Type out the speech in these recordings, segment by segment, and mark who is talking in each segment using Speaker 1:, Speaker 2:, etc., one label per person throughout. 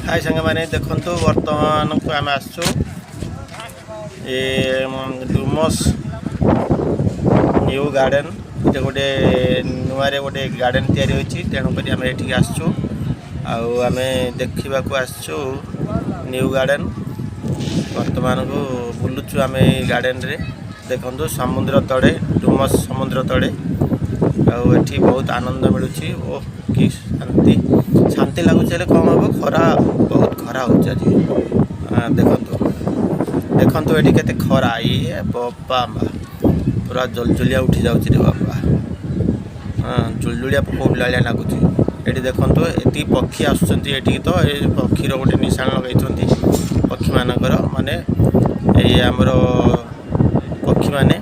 Speaker 1: High ସାଙ୍ଗମାନେ, ଦେଖନ୍ତୁ, ବର୍ତ୍ତମାନକୁ ଆମେ ଆସିଛୁ ଏ ଡୁମସ୍ ନ୍ୟୁ ଗାର୍ଡ଼େନ୍। ଏଠି ଗୋଟେ ନୂଆରେ ଗୋଟେ ଗାର୍ଡ଼େନ୍ ତିଆରି ହୋଇଛି, ତେଣୁକରି ଆମେ ଏଠିକି ଆସିଛୁ ଆଉ ଆମେ ଦେଖିବାକୁ ଆସିଛୁ ନ୍ୟୁ ଗାର୍ଡ଼େନ୍। ବର୍ତ୍ତମାନକୁ ବୁଲୁଛୁ ଆମେ ଏଇ ଗାର୍ଡ଼େନ୍ରେ। ଦେଖନ୍ତୁ, ସମୁଦ୍ର ତଳେ, ଡୁମସ୍ ସମୁଦ୍ର ତଳେ। ଆଉ ଏଠି ବହୁତ ଆନନ୍ଦ ମିଳୁଛି ଓ କି ଶାନ୍ତି ଶାନ୍ତି ଲାଗୁଛି। ହେଲେ କ'ଣ ହେବ, ଖରା, ବହୁତ ଖରା ହେଉଛି ଆଜି। ଦେଖନ୍ତୁ, ଦେଖନ୍ତୁ, ଏଠି କେତେ ଖରା। ଇଏ ବାପା ମା, ପୁରା ଜୁଲଜୁଲିଆ ଉଠି ଯାଉଛି ରେ ବାପା। ହଁ, ଜୁଲଜୁଳିଆ ପୋକ ଉଡ଼ିଲା ଭଳିଆ ଲାଗୁଛି। ଏଠି ଦେଖନ୍ତୁ, ଏତିକି ପକ୍ଷୀ ଆସୁଛନ୍ତି ଏଠିକି ତ। ଏ ପକ୍ଷୀର ଗୋଟେ ନିଶାଣ ଲଗାଇଛନ୍ତି ପକ୍ଷୀମାନଙ୍କର, ମାନେ ଏଇ ଆମର ପକ୍ଷୀମାନେ,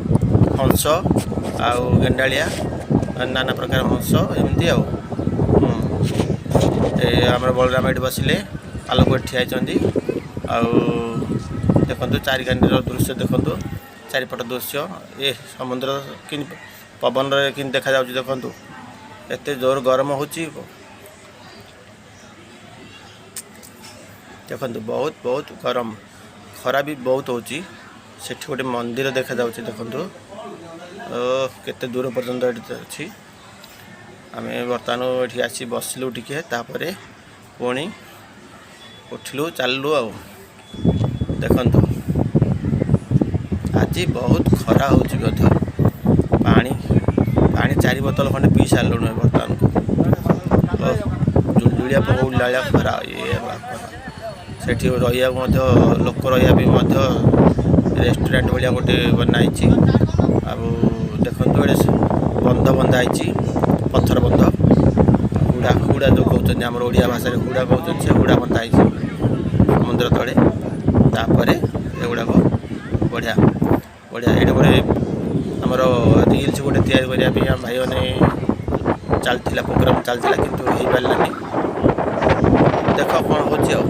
Speaker 1: ହଂସ ଆଉ ଗେଣ୍ଡାଳିଆ, ନାନା ପ୍ରକାର ହଂସ, ଏମିତି ଆଉ। ଏ ଆମର ବଳରାମ ଏଠି ବସିଲେ, ଆଲୋକ ଏଠି ଠିଆ ହେଇଛନ୍ତି। ଆଉ ଦେଖନ୍ତୁ, ଚାରିକାନିର ଦୃଶ୍ୟ ଦେଖନ୍ତୁ, ଚାରିପଟ ଦୃଶ୍ୟ। ଏ ସମୁଦ୍ର କେମିତି ପବନରେ କେମିତି ଦେଖାଯାଉଛି ଦେଖନ୍ତୁ। ଏତେ ଜୋର ଗରମ ହେଉଛି। ଦେଖନ୍ତୁ, ବହୁତ ବହୁତ ଗରମ, ଖରା ବି ବହୁତ ହେଉଛି। ସେଠି ଗୋଟେ ମନ୍ଦିର ଦେଖାଯାଉଛି, ଦେଖନ୍ତୁ। ଓ, କେତେ ଦୂର ପର୍ଯ୍ୟନ୍ତ ଏଠି ଅଛି। ଆମେ ବର୍ତ୍ତମାନ ଏଠି ଆସି ବସିଲୁ ଟିକେ, ତାପରେ ପୁଣି ଉଠିଲୁ, ଚାଲିଲୁ। ଆଉ ଦେଖନ୍ତୁ, ଆଜି ବହୁତ ଖରା ହେଉଛି ମଧ୍ୟ। ପାଣି ପାଣି 4 ବୋତଲ ଖଣ୍ଡେ ପିଇ ସାରିଲୁଣି ବର୍ତ୍ତମାନକୁ। ଜୁଳୁଜୁଳିଆ ପୋକ ଉଡ଼ିଲା ଭଳିଆ ଖରା, ଇଏ ବାପା। ସେଠି ରହିବାକୁ ମଧ୍ୟ, ଲୋକ ରହିବା ପାଇଁ ମଧ୍ୟ ରେଷ୍ଟୁରାଣ୍ଟ ଭଳିଆ ଗୋଟେ ବନା ହେଇଛି। ଆଉ ଦେଖନ୍ତୁ, ଏଠି ବନ୍ଧ ବନ୍ଧା ହେଇଛି, ପଥର ବନ୍ଧ, ହୁଡ଼ା। ହୁଡ଼ା ଯେଉଁ କହୁଛନ୍ତି, ଆମର ଓଡ଼ିଆ ଭାଷାରେ ହୁଡ଼ା କହୁଛନ୍ତି, ସେ ହୁଡ଼ା ବନ୍ଧା ହେଇଛି ସମୁଦ୍ର ତଳେ। ତାପରେ ଏଗୁଡ଼ାକ ବଢ଼ିଆ ବଢ଼ିଆ। ଏଇଟା ଗୋଟେ ଆମର ରିଲ୍ସ ଗୋଟେ ତିଆରି କରିବା ପାଇଁ ଆମ ଭାଇମାନେ ଚାଲିଥିଲା, ପ୍ରୋଗ୍ରାମ୍ ଚାଲିଥିଲା, କିନ୍ତୁ ହେଇପାରିଲାନି। ଦେଖ କ'ଣ ହେଉଛି ଆଉ।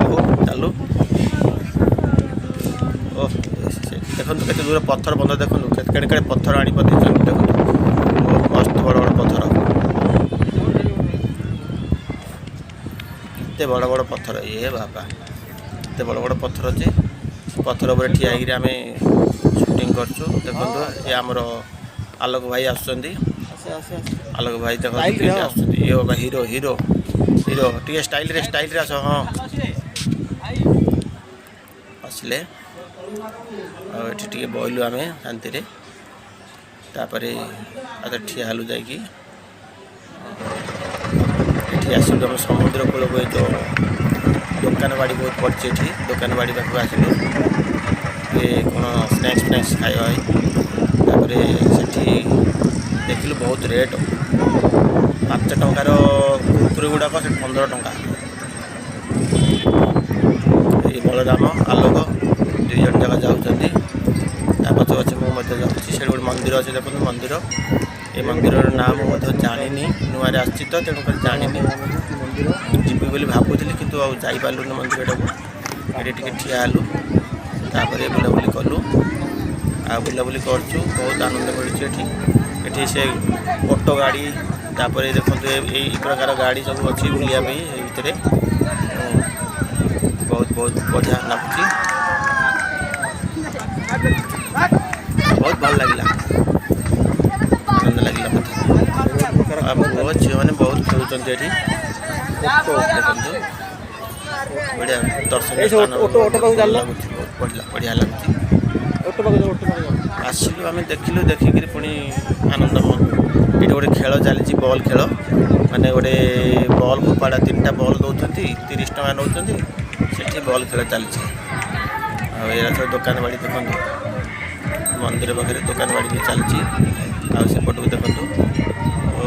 Speaker 1: ହଉ, ଚାଲୁ। ଓ, ଦେଖନ୍ତୁ କେତେ ଦୂର ପଥର ବନ୍ଧ। ଦେଖନ୍ତୁ, କେତେ କେଡ଼େ କେଡ଼େ ପଥର ଆଣି ପକେଇଛନ୍ତି। ଦେଖନ୍ତୁ, ଓ ମସ୍ତ ବଡ଼ ବଡ଼ ପଥର, କେତେ ବଡ଼ ବଡ଼ ପଥର। ଏ ବାବା, କେତେ ବଡ଼ ବଡ଼ ପଥର ଅଛି। ପଥର ଉପରେ ଠିଆ ହେଇକିରି ଆମେ ସୁଟିଂ କରୁଛୁ। ଦେଖନ୍ତୁ, ଏ ଆମର ଆଲୋକ ଭାଇ ଆସୁଛନ୍ତି। ଆଲୋକ ଭାଇ ଦେଖନ୍ତୁ କେମିତି ଆସୁଛନ୍ତି। ଏ ବାବା, ହିରୋ, ହିରୋ, ହିରୋ। ଟିକେ ଷ୍ଟାଇଲରେ ଷ୍ଟାଇଲରେ ଆସ। ହଁ, ଆସିଲେ। ଆଉ ଏଠି ଟିକେ ବଇଲୁ ଆମେ ଶାନ୍ତିରେ, ତାପରେ ଆଉ ଠିଆ ହେଲୁ ଯାଇକି। ଏଠି ଆସିଲୁ ଆମେ ସମୁଦ୍ର କୂଳକୁ। ଏ ଯେଉଁ ଦୋକାନ ବାଡ଼ି ବହୁତ ପଡ଼ିଛି ଏଠି, ଦୋକାନ ବାଡ଼ି ପାଖକୁ ଆସିଲୁ ଟିକେ କ'ଣ ସ୍ନାକ୍ସ ଫ୍ନାକ୍ସ ଖାଇବା ପାଇଁ। ତାପରେ ସେଠି ଦେଖିଲୁ ବହୁତ ରେଟ୍। 5 ଟଙ୍କାର କୁରକୁରେ ଗୁଡ଼ାକ ସେଠି 15 ଟଙ୍କା। ଏଇ ବଳରାମ, ଆଲୋକ ଦୁଇ ଜଣ ଯାକ ଯାଉଛନ୍ତି, ତା ପଛେ ପଛେ ମୁଁ ମଧ୍ୟ ଯାଉଛି। ସେଠି ଗୋଟେ ମନ୍ଦିର ଅଛି, ଦେଖନ୍ତୁ ମନ୍ଦିର। ଏ ମନ୍ଦିରର ନାଁ ମୁଁ ମଧ୍ୟ ଜାଣିନି, ନୂଆରେ ଆସିଛି ତ, ତେଣୁକରି ଜାଣିନି। ଯିବି ବୋଲି ଭାବୁଥିଲି, କିନ୍ତୁ ଆଉ ଯାଇପାରିଲୁନି ମନ୍ଦିରଟାକୁ। ଏଠି ଟିକେ ଠିଆ ହେଲୁ, ତାପରେ ବୁଲାବୁଲି କଲୁ। ଆଉ ବୁଲାବୁଲି କରୁଛୁ, ବହୁତ ଆନନ୍ଦ ମିଳୁଛି ଏଠି। ଏଠି ସେ ଅଟୋ ଗାଡ଼ି, ତାପରେ ଦେଖନ୍ତୁ, ଏଇ ପ୍ରକାର ଗାଡ଼ି ସବୁ ଅଛି ବୁଲିବା ପାଇଁ ଏ ଭିତରେ। ବହୁତ ବହୁତ ବଢ଼ିଆ ଲାଗୁଛି, ବହୁତ ଭଲ ଲାଗିଲା, ଆନନ୍ଦ ଲାଗିଲା ମଧ୍ୟ। ଆଉ ପୁଅ ଝିଅମାନେ ବହୁତ ଖେଳୁଛନ୍ତି ଏଠି, ଦେଖନ୍ତୁ। ବଢ଼ିଆ ଦର୍ଶନୀୟ ସ୍ଥାନ ଲାଗୁଛି, ବହୁତ ବଢ଼ିଆ ବଢ଼ିଆ ଲାଗୁଛି। ଆସିଲୁ ଆମେ, ଦେଖିଲୁ, ଦେଖିକିରି ପୁଣି ଆନନ୍ଦ। ଏଠି ଗୋଟେ ଖେଳ ଚାଲିଛି, ବଲ୍ ଖେଳ। ମାନେ ଗୋଟେ ବଲ୍ ଫୋପାଡ଼ା, ତିନିଟା ବଲ୍ ଦେଉଛନ୍ତି, 30 ଟଙ୍କା ନେଉଛନ୍ତି। ସେଠି ବଲ୍ ଖେଳ ଚାଲିଛି। ଆଉ ଏରା ସବୁ ଦୋକାନ ବାଡ଼ି ଦେଖନ୍ତୁ, ମନ୍ଦିର ପାଖରେ ଦୋକାନ ବାଡ଼ି ବି ଚାଲିଛି। ଆଉ ସେପଟକୁ ଦେଖନ୍ତୁ, ଓ